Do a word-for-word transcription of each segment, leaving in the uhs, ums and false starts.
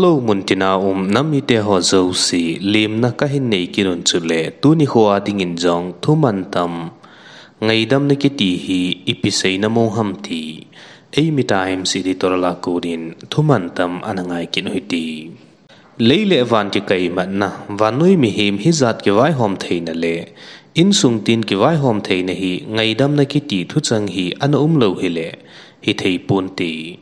Tou muntina um nam mite ho jouse, lemna kahin nei kit un chule, tuni khoa dingin jong thuman tam, ngaidamna kiti hi ipi seina mong ham ti, Eimi Times editorial a konin thuman tam ana ngai kit u hite. Lei le van kikaimatna, vannoi mihem hijat kivaihom theina le insung tin kivaihom theina hi ngaidamna kiti thuchang hi ana umlou hile, hithei ponte.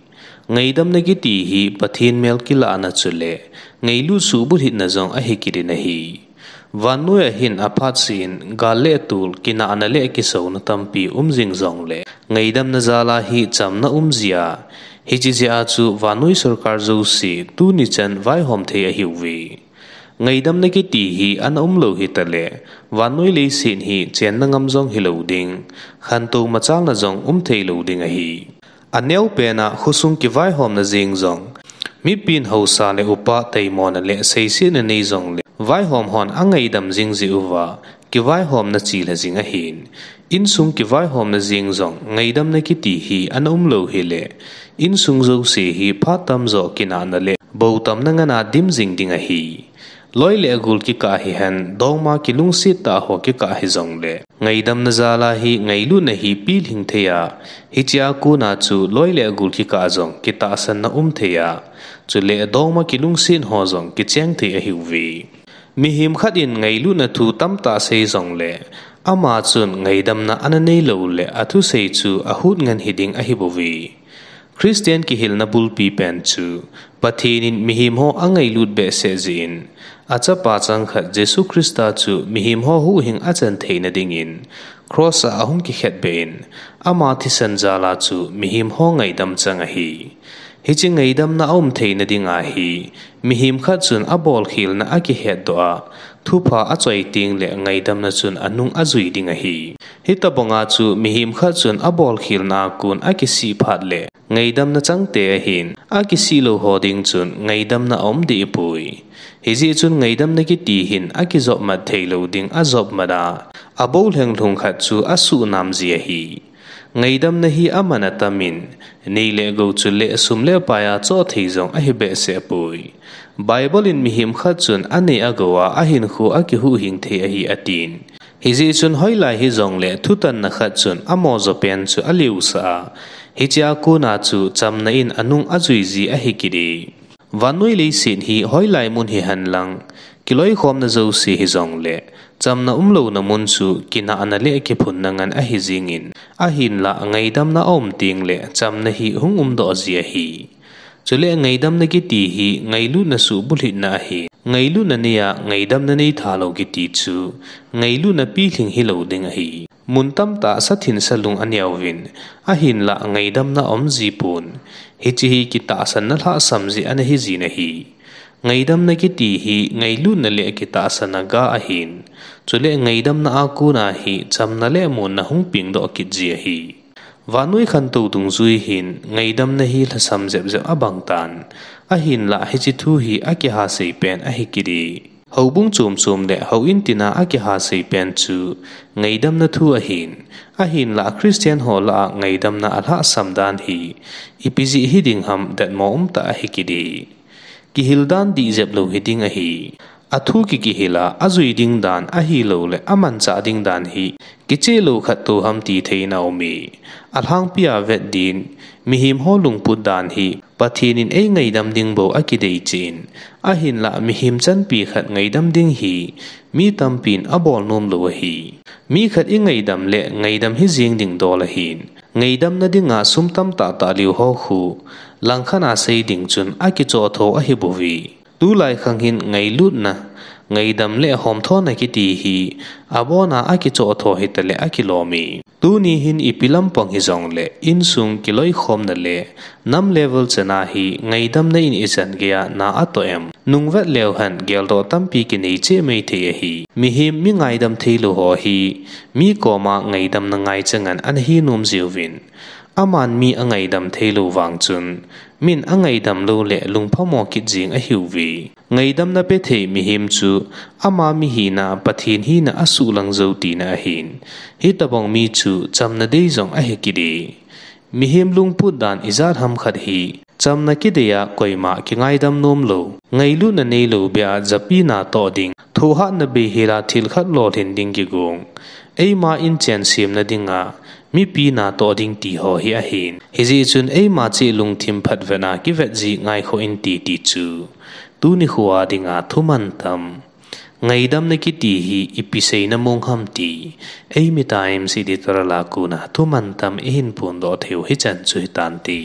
Ngaidamna kiti hi Pathen mel kilahna chule, ngailut suhbulhitna jong ahi kit in ahi. Vannoi a hin aphat seh in, gal le tol, kinahna le kisouna tampi um jing jongle, ngaidamna jal a hi chamna um jia, hiche jeh a chu vannoi sorkar jouse tuni chan vaihom thei ahiuve. Ngaidamna kiti hi ana umlou hitale, vannoi leiset hi chenna ngam jong hilou ding, khantou machalna jong um theilou ding ahi. Aneopen a khosung kivaihomna jeng jong, mipin haosa le upa taimona le seisetna nei jongle, vaihom hon angaidam jing jeh uva, kivaihomna chelha jing ahin. Insung kivaihomna jeng jong, ngaidamna kiti hi ana umlou hile, insung jouse hi phat tamjo kinahna le boutamna ngan a dim jing ding ahi. Loi le gol kikah hihen, dongma kilungset tah ho kikah hijongle, ngaidamna jal a hi ngailutna hi pilhing thei a, hichea kona chu loi le gol kikah jong kitahsanna um thei a, chule dongma kilungset ho jong kicheng thei ahiuve. Mihem khat in ngailutna thu tamtah sei jongle, ama chun ngaidamna ana neilou le athusei chu ahut ngen hiding ahibouve. Christian kihilna bulpi pen chu, Pathen in mihem ho angailut behseh jeh in, achapa changkhat Jesu Christa chu mihem ho huhhing achan theina dingin, cross a ahung kikhetbeh in, ama thisan jal a chu mihem ho ngaidam chang ahi. Hiche ngaidamna aum theina dinga hi, mihem khat chun abolkhelna akihetdoh a, thupha achoi tengle ngaidamna chun anung ajui ding ahi. Hitobanga chu mihem khat chun abolkhelna a kon akisih phat le, ngaidamna changte ahin, akisih lou ho ding chun ngaidamna aum dehpoi. Hijeh chun ngaidamna kiti hin akijopmat theilou ding ajopmat a, aboulheng lhung khat chu asuhnam ji ahi. Ngaidamna hi aman atamin, nei le gou chule sum le pai a choh thei jong ahi behseh poi. Bible in mihem khat chun anei agou a ahinkho akihuhhing thei ahi atin. Hijeh chun hoilai hijongle thutanna khat chun amo jopen chu aleusah a, hichea kona chu chamna in anung ajui ji ahi kit e. Vannoi leiset hi hoilai mun hihen lang, kiloikhomna jouse hijongle, chamna umlouna mun chu kinahna le kiphunna ngan ahi jengin, ahinlah ngaidamna aum tengle chamna hi hung umdoh ji ahi. Chule ngaidamna kiti hi ngailutna suhbulhitna ahi. Ngailutna nei a ngaidamna neitha lou kiti chu, ngailutna pilhing hilou ding ahi. Mun tamtah sathin salung aneuvin, ahinlah ngaidamna aum jipon. Hiche hi kitahsanna lhahsam jeh ana hijin ahi. Ngaidamna kiti hi ngailutna le kitahsanna ga ahin. Chule ngaidamna a kona hi chamna le muanna hung pengdoh kit ji ahi. Vannoi khantou dungjui hin ngaidamna hi lhasam jepjep abang tan. Ahinlah hiche thu hi akihasei pen ahi kit e. Houbung chomchom le houin tina akihasei pen chu ngaidamna thu ahin. Ahinlah Christian ho lah a ngaidamna alhahsam dan hi ipi jeh hiding ham detmo umtah ahi kit e. Kihil dan dih jep lou hiding ahi. Athu ki kihil a, ajui ding dan ahilouleh amanchah ding dan hi kicheh lou khat tou ham ti theina aume. Alhangpi a vet din, mihem ho lungput dan hi Pathen in eingaidam ding bou akidei cheh in, ahinlah mihem chanpi khat ngaidam ding hi mi tampin abol nom lou ahi. Mi khat ingaidam le ngaidam hijeng ding dol ahin, ngaidamna dinga sum tamtah tah lheh ho khu, langkhat a sei ding chun akichoh tho ahibouve. Tulai khang hin ngailutna, ngaidam le homthona kiti hi abona akichoh tho hitaleh akilom e. Tuni hin ipi lampang hijongleh insung kiloikhomna le nam level chana hi ngaidamna in ichan geiya na atoh em? Nungvet leu hen geldoh tampi kinei cheh maithei ahi. Mihem mi ngaidam theilou ho hi mi koma ngaidamna ngaicha ngan ana hinom jiuvin. Aman mi angaidam theilou vang chun, min angaidam lou le lungphamo kit jeng ahiuve. Ngaidamna pethei mihem chu ama mihina Pathen hina asuhlang jou tina ahin. Hitobang mi chu chamna dei jong ahi kit e. Mihem lungput dan ijat ham khat hi Chamna kidei a koima kingaidam nom lou, ngailutna neilou beh a japi natoh ding, thohhatna beihel a thil khat lolhin ding kigong, eima inchen semna dinga mipi natoh ding ti ho hi ahin. Hijeh chun eima cheh lungthim phatvet a kivet ji ngaikhoh inte ti chu tuni khoa dinga thuman tam, ngaidamna kiti hi ipi seina mong ham ti, Eimi Times editorial a kona thuman tam ihin phondoh theiu hichan chu hitante.